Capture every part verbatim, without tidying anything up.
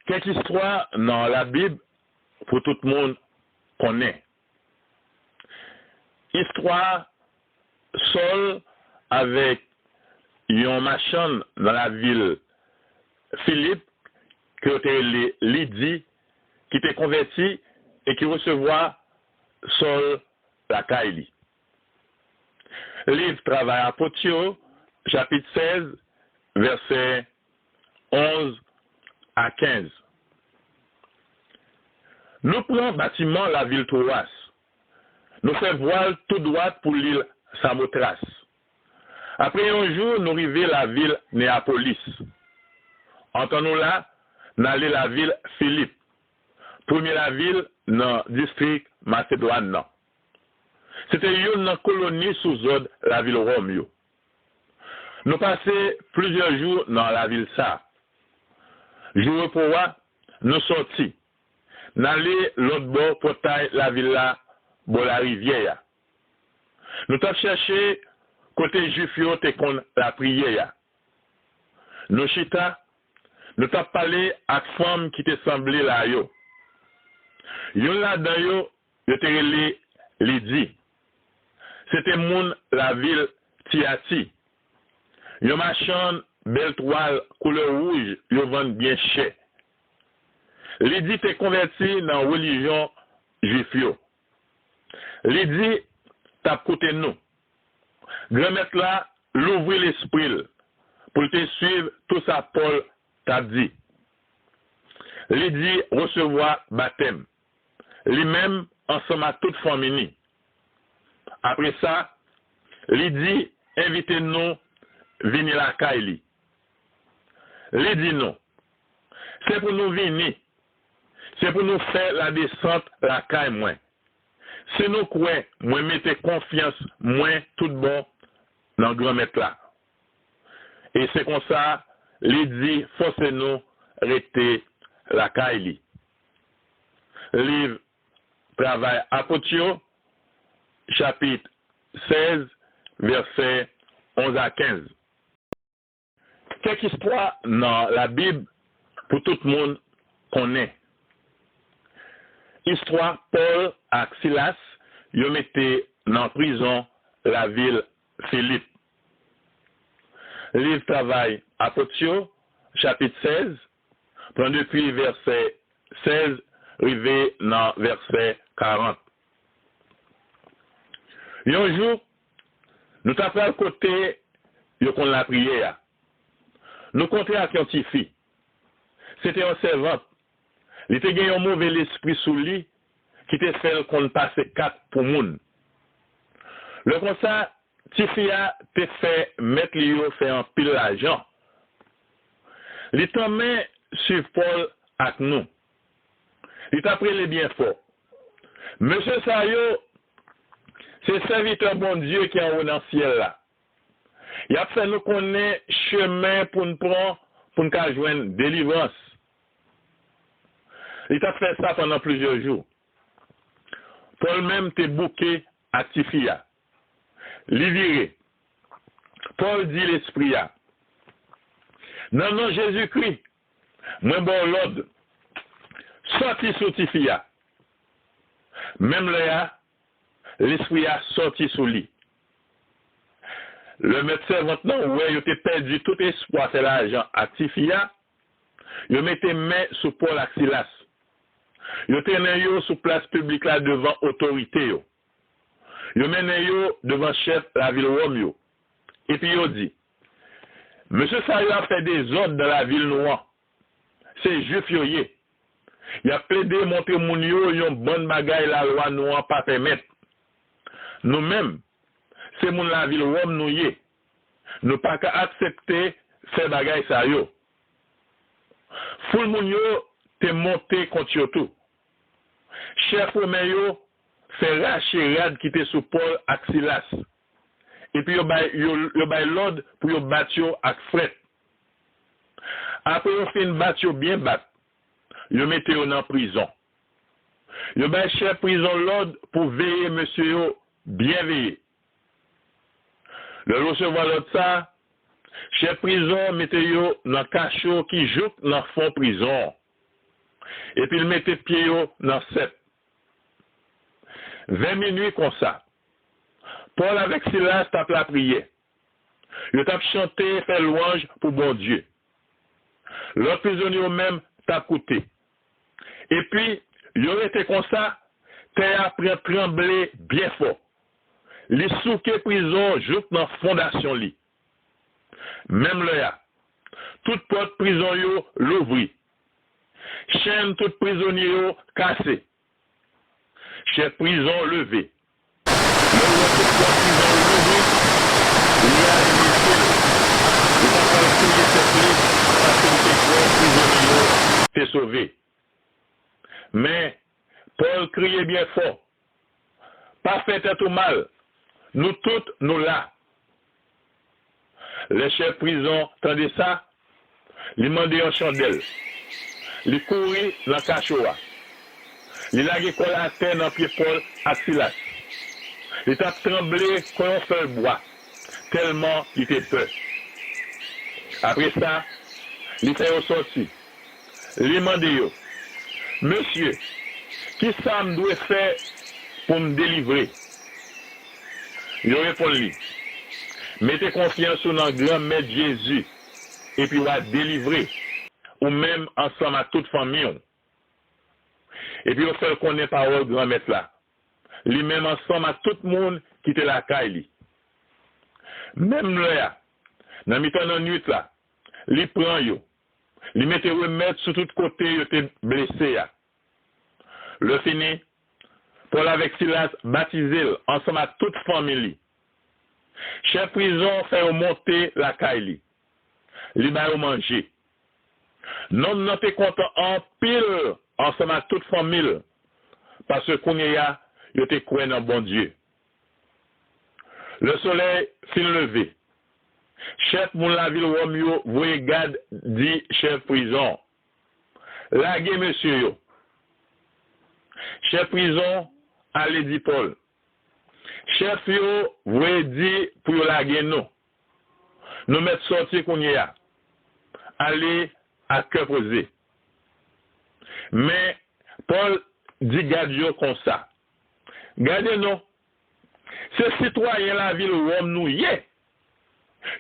Kèk istwa nan Labib pou tout moun konnen. Istwa Sòl avèk yon machann nan lavil Filip ke yo te rele Lidi, ki te konvèti e ki resevwa Sòl lakay li. Liv Travay Apot yo, chapit sèz, vèsè onz a kenz. Nou pran batiman lavil Twowas. Nou fè vwal tou dwat pou lil Samotras. Apre yon jou, nou rive lavil Neyapolis. Antan nou la, n ale lavil Filip, premye lavil nan distrik Masedwàn nan. Se te youn nan koloni sou zòd lavil Wòm yo. Nou pase plizyè jou nan lavil sa a. Jou repo a, nou sòti. N ale lòt bò pòtay lavil la, bò larivyè a. Nou t ap chèche kote Jwif yo te konn lapriyè a. Nou chita, nou t ap pale ak fanm ki te sanble la yo. Youn ladan yo, yo te rele Lidi. Se te moun lavil Tiyati, yon machann bèl twal koulè wouj yo vann byen chè. Lidi te konvèti nan relijyon Jwif yo. Lidi t ap koute nou. Granmèt la louvri lespri l pou l te suiv tou sa Pòl t ap di. Lidi resevwa batèm, li menm ansanm ak tout fanmi ni. Apre sa, Lidi envite nou vini lakay li. Li di nou, se pou nou vini, se pou nou fè ladesant lakay mwen. Si nou kwè mwen mete konfyans mwen tout bon nan Granmèt la. E se konsa, Lidi fòse nou rete lakay li. Liv Travay Apot yo, chapit sèz, vèsè onz a kenz. Kèk istwa nan Labib pou tout moun konnen. Istwa Pòl ak Silas yo mete nan prizon lavil Filip. Liv Travay Apot yo, chapit sèz, pran depi vèsè sèz rive nan vèsè karant. Yon jou, nou ta pral kote yo konn lapriyè a. Nou kontre ak yon tifi. Se te yon sèvant. Li te gen yon move lespri sou li ki te fè l konn pase kat pou moun. Lè konsa, tifi a te fè mèt li yo fè anpil lajan. Li tanmen swiv Pòl ak nou. Li t ap rele byen fò, mesye sa yo, se sèvitè Bondye ki anwo nan syèl la. Y ap fè nou konnen chemen pou n pran pou n ka jwenn delivrans. Li t ap fè sa pandan plizyè jou. Pòl menm te bouke ak tifi a. Li vire. Pòl di lespri a, nan non Jezikri, mwen ba w lòd, sòti sou tifi a. Menm lè a, lespri a sòti sou li. Lè mèt sèvant lan wè yo te pèdi tout espwa fè lajan ak tifi a, yo mete men sou Pòl ak Silas. Yo trennen yo sou plas piblik la devan otorite yo. Yo mennen yo devan chèf lavil Wòm yo. Epi yo di, mesye sa yo ap fè dezòd nan lavil nou an. Se Jwif yo ye. Y ap plede montre moun yo yon bann bagay lalwa nou an pa pèmèt. Nou menm, se moun lavil Wòm nou ye. Nou pa ka aksepte fè bagay sa yo. Foul moun yo te monte kont yo tou. Chèf Women yo fè rache rad ki te sou Pòl ak Silas. Epi yo bay, yo, yo bay lòd pou yo bat yo ak frèt. Apre yo fin bat yo byen bat, yo mete yo nan prizon. Yo bay chèf prizon lòd pou veye mesye yo byen veye. Lè l resevwa lòd sa a, chèf prizon mete yo nan kacho ki jouk nan fon prizon an. epi l mete pye yo nan sèp. Vè minui konsa, Pòl avèk Silas t ap lapriyè. Yo t ap chante, fè lwanj pou Bondye. Lòt prizonye yo menm t ap koute. Epi, yo rete konsa, tè a pran tranble byen fò. Li souke prizon jouk nan fondasyon li. Menm lè a, tout pòt prizon yo louvri. Chenn tout prizonye yo kase. Chèf prizon leve. Lè l wè tout pòt prizon yo louvri, li ale mesye l. Li t ap pral touye tèt li paske li te kwè prizonye yo te sove. Men, Pòl kriye byen fò, "Pa fè tèt ou mal, nou tout nou la." Lè chèf prizon tande sa, li mande yon chandèl. Li kouri nan kacho a. Li lage kò l atè nan pye Pòl ak Silas. Li t ap tranble kon yon fèy bwa, tèlman li te pè. Apre sa, li fè yo sòti. Li mande yo, "Mesye, ki sa m dwe fè pou m delivre?" Yo reponn li, "Mete konfyans ou nan Granmèt Jezi, epi w a delivre, ou menm ansanm ak tout fanmi w." Epi yo fè l konnen pawòl Granmèt la, li menm ansanm ak tout moun ki te lakay li. Menm lè a, nan mitan nannuit la, li pran yo, li mete remèd sou tout kote yo te blese a. Lè fini, Pòl avèk Silas batize l ansanm ak tout fanmi li. Chèf prizon fè yo monte lakay li. Li ba yo manje. Nonm nan te kontan anpil ansanm ak tout fanmi l, paske kounye a, yo te kwè nan Bondye. Lè solèy fin leve, chèf moun lavil Wòm yo voye gad di chèf prizon, "Lage mesye yo." Chèf prizon ale di Pòl, "Chèf yo voye di pou yo lage nou. Nou mèt sòti kounye a. Ale ak kè poze." Men, Pòl di gad yo konsa, "Gade non, se sitwayen lavil Wòm nou ye.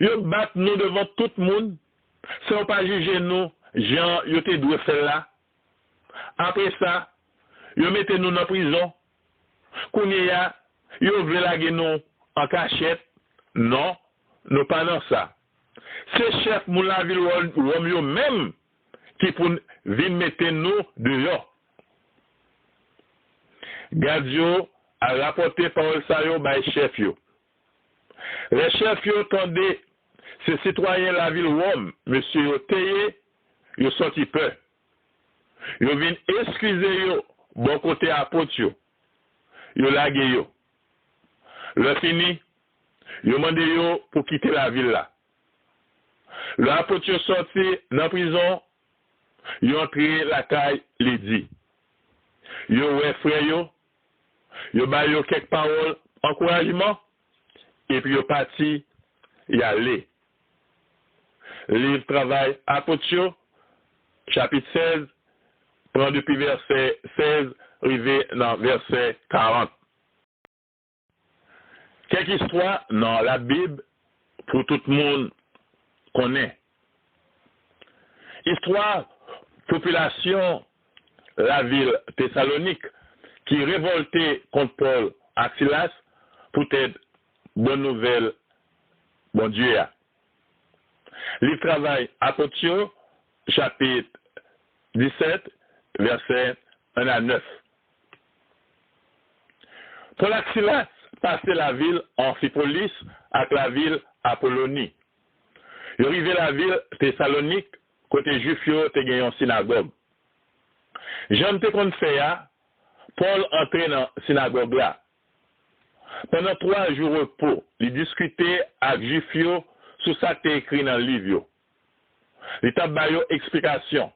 Yo bat nou devan tout moun, san yo pa jije nou jan yo te dwe fè l la. Apre sa, yo mete nou nan prizon. Kounye a, yo vle lage nou an kachèt. Non, nou pa nan sa. Se chèf moun lavil Wòm yo menm ki pou vin mete nou deyò." Gad yo al rapòte pawòl sa yo bay chèf yo. Lè chèf yo tande se sitwayen lavil Wòm mesye yo te ye, yo santi pè. Yo vin eskize yo bò kote apot yo. Yo lage yo. Lè fini, yo mande yo pou kite lavil la. Lè apot yo sòti nan prizon, yo antre lakay Lidi. Yo wè frè yo, yo ba yo kèk pawòl ankourajman, epi yo pati, y ale. Liv Travay Apot yo, chapit sèz, pran depi vèsè sèz rive nan vèsè karant. Kèk istwa nan Labib pou tout moun konnen. Istwa popilasyon lavil Tesalonik ki revòlte kont Pòl ak Silas poutèt bon nouvèl Bondye a. Liv Travay Apot yo, chapit disèt, vèsè en a nèf. Pòl ak Silas pase lavil Anfipolis ak lavil Apoloni. Yo rive lavil Tesalonik, kote Jwif yo te gen yon sinagòg. Jan m te konn fè a, Pòl antre nan sinagòg la. Pandan twa jou repo, li diskite ak Jwif yo sou sa k te ekri nan liv yo. Li t ap ba yo eksplikasyon.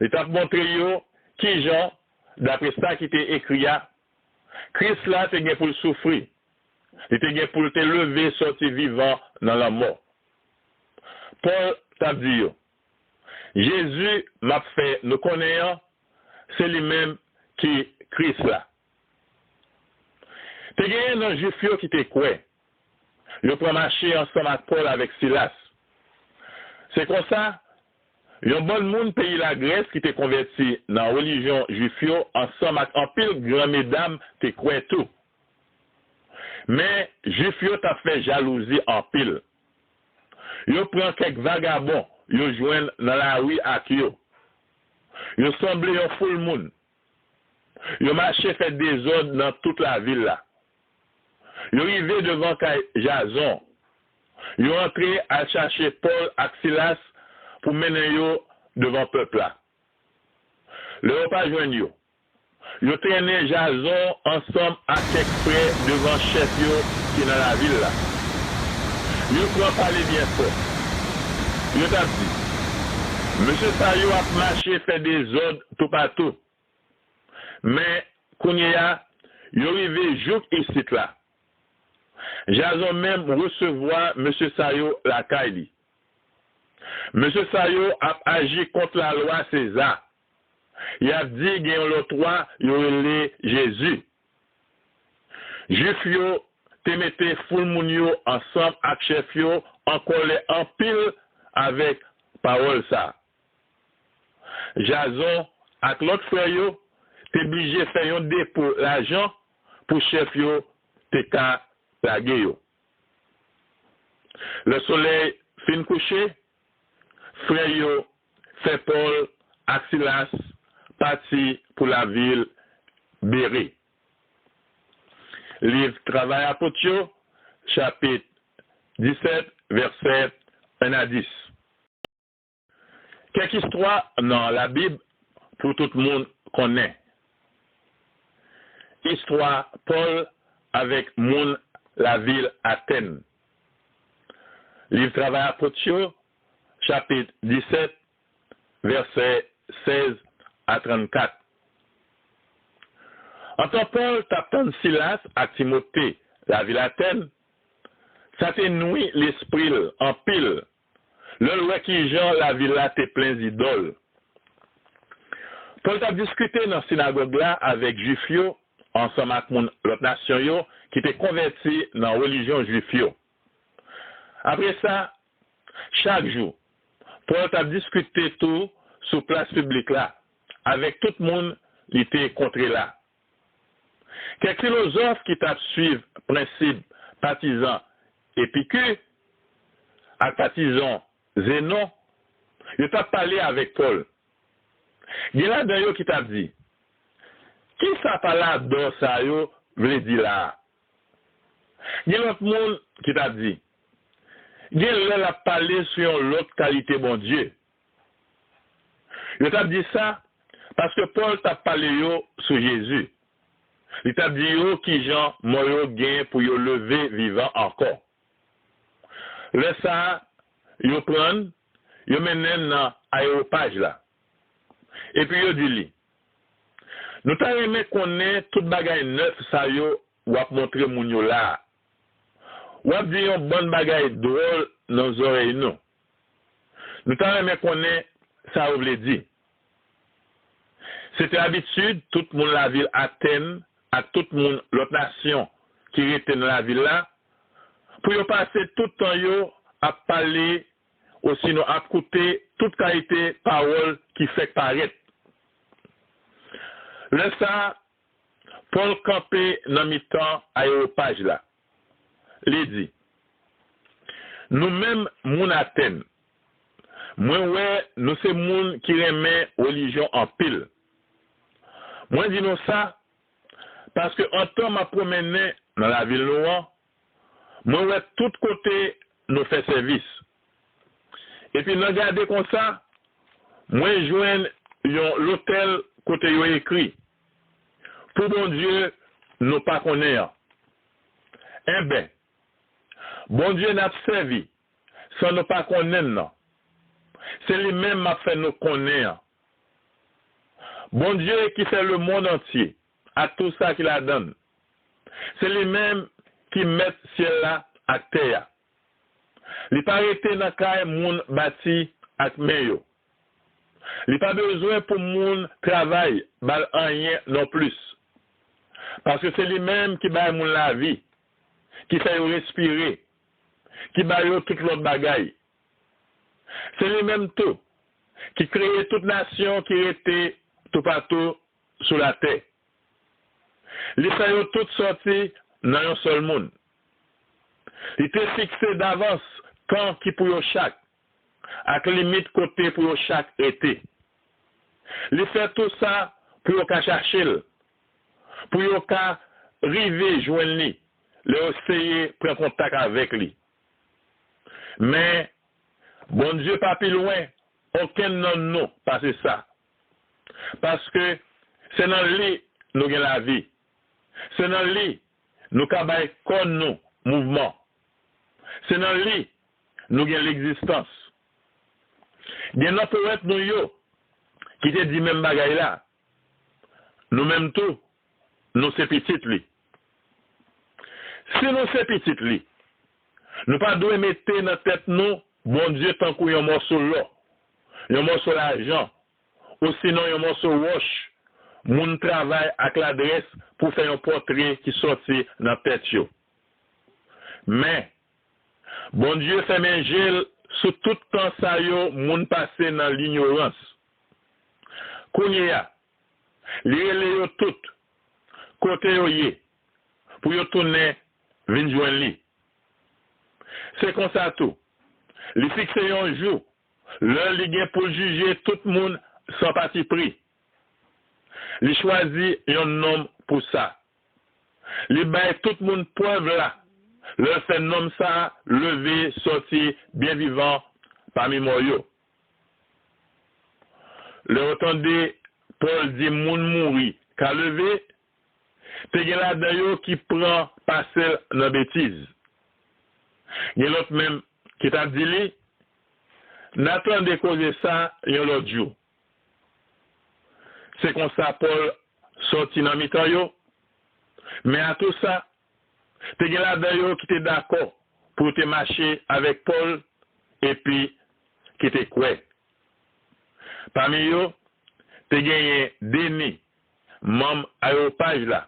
Li t ap montre yo kijan, dapre sa ki te ekri a, Kris la te gen pou l soufri. Li te gen pou l te leve sòti vivan nan lanmò. Pòl t ap di yo, Jezi m ap fè nou konnen an, se li menm ki Kris la. Te genyen nan Jwif yo ki te kwè. Yo pran mache ansanm ak Pòl avèk Silas. Se konsa, yon bann moun peyi Lagrès ki te konvèti nan relijyon Jwif yo ansanm ak anpil gran medam te kwè tou. Men, Jwif yo t ap fè jalouzi anpil. Yo pran kèk vagabon yo jwenn nan lari ak yo. Yo sanble yon foul moun. Yo mache fè dezòd nan tout lavil la. Yo rive devan kay Jazon. Yo antre al chache Pòl ak Silas pou mennen yo devan pèp la. Lè yo pa jwenn yo, yo trennen Jazon ansanm ak kèk frè devan chèf yo ki nan lavil la. Yo pran pale byen fò. Yo t ap di, mesye sa yo ap mache fè dezòd toupatou. Men, kounye a, yo rive jouk isit la. Jazon menm resevwa mesye sa yo lakay li. Mesye sa yo ap aji kont lalwa Seza. Y ap di gen yon lòt wa yo rele Jezi. Jwif yo te mete foul moun yo ansanm ak chèf yo an kòlè anpil avèk pawòl sa a. Jazon ak lòt frè yo te blije fè yon depo lajan pou chèf yo te ka lage yo. Lè solèy fin kouche, frè yo fè Pòl ak Silas pati pou lavil Bere. Liv Travay Apot yo, chapit disèt, vèsè en a dis. Kèk istwa nan Labib pou tout moun konnen. Istwa Pòl avèk moun lavil Atèn. Liv Travay Apot yo, chapit disèt, vèsè sèz a trannkat. Antan Pòl t ap tann Silas ak Timote lavil Atèn, sa te nwi lespri l anpil lè l wè kijan lavil la te plen zidòl. Pòl t ap diskite nan sinagòg la avèk Jwif yo ansanm ak moun lòt nasyon yo ki te konvèti nan relijyon Jwif yo. Apre sa, chak jou, Pòl t ap diskite tou sou plas piblik la avèk tout moun li te kontre la. Kèk filozòf ki t ap suiv prensip patizan Epiki ak patizan Zenon, yo t ap pale avèk Pòl. Gen ladan yo ki t ap di, kisa paladò sa yo vle di la a? Gen lòt moun ki t ap di, gen lè l ap pale sou yon lòt kalite Bondye. Yo t ap di sa paske Pòl t ap pale yo sou Jezi. Li t ap di yo kijan mò yo gen pou yo leve vivan ankò. Lè sa a, yo pran l, yo mennen l nan ayewopaj la. Epi yo di li, nou ta renmen konnen tout bagay nèf sa yo w ap montre moun yo la a. W ap di yon bann bagay dwòl nan zòrèy nou. Nou ta renmen konnen sa yo vle di. Se te abitid tout moun lavil Atèn ak tout moun lòt nasyon ki rete nan lavil la pou yo pase tout tan yo ap pale osinon ap koute tout kalite pawòl ki fèk parèt. Lè sa a, Pòl kanpe nan mitan ayewopaj la. Li di, nou menm moun Atèn, mwen wè nou se moun ki renmen relijyon anpil. Mwen di nou sa, paske antan m ap pwomennen nan lavil nou an, mwen wè tout kote nou fè sèvis. Epi nan gade konsa, mwen jwenn yon lotèl kote yo ekri, pou Bondye nou pa konnen an. Enben, Bondye n ap sèvi san nou pa konnen l nan, se li menm m ap fè nou konnen an. Bondye ki fè lemonn antye ak tou sa ki ladan l, se li menm ki mèt syèl la ak tè a. Li pa rete nan kay moun bati ak men yo. Li pa bezwen pou moun travay ba l anyen nonplis, paske se li menm ki bay moun lavi, ki fè yo respire, ki ba yo tout lòt bagay. Se li menm tou ki kreye tout nasyon ki rete toupatou sou latè. Li fè yo tout sòti nan yon sèl moun. Li te fikse davans tan ki pou yo chak, ak limit kote pou yo chak rete. Li fè tou sa pou yo ka chache l, pou yo ka rive jwenn li lè yo seye pran kontak avèk li. Men, Bondye pa pi lwen okenn nan nou pase sa, paske se nan li nou gen lavi. Se nan li nou ka bay kò nou mouvman. Se nan li nou gen legzistans. Gen nan powèt nou yo ki te di menm bagay la. Nou menm tou, nou se pitit li. Si nou se pitit li, nou pa dwe mete nan tèt nou Bondye tankou yon mòso lò, yon mòso lajan, osinon yon mòso wòch moun travay ak ladrès pou fè yon pòtre ki sòti nan tèt yo. Men, Bondye fèmen je l sou tout tan sa yo moun pase nan linyorans. Kounye a, li rele yo tout, kote yo ye, pou yo tounen vin jwenn li. Se konsa tou, li fikse yon jou lè li gen pou l jije tout moun san patipri. Li chwazi yon nonm pou sa. Li bay tout moun prèv la lè l fè nonm sa a leve sòti byen vivan pami mò yo. Lè yo tande Pòl di moun mouri ka leve, te gen ladan yo ki pran pase l nan betiz. Gen lòt menm ki t ap di li, n a tande koze sa yon lòt jou. Se konsa Pòl sòti nan mitan yo, men a tou sa, te gen ladan yo ki te dakò pou yo te mache avèk Pòl epi ki te kwè. Pami yo, te genyen Deni, manm Arewopaj la,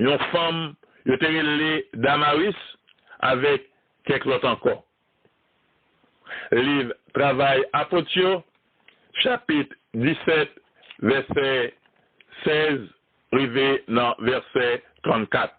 yon fanm yo te rele Damaris, avèk kèk lòt ankò. Liv Travay Apot yo, chapit disèt, vèsè sèz rive nan vèsè trannkat.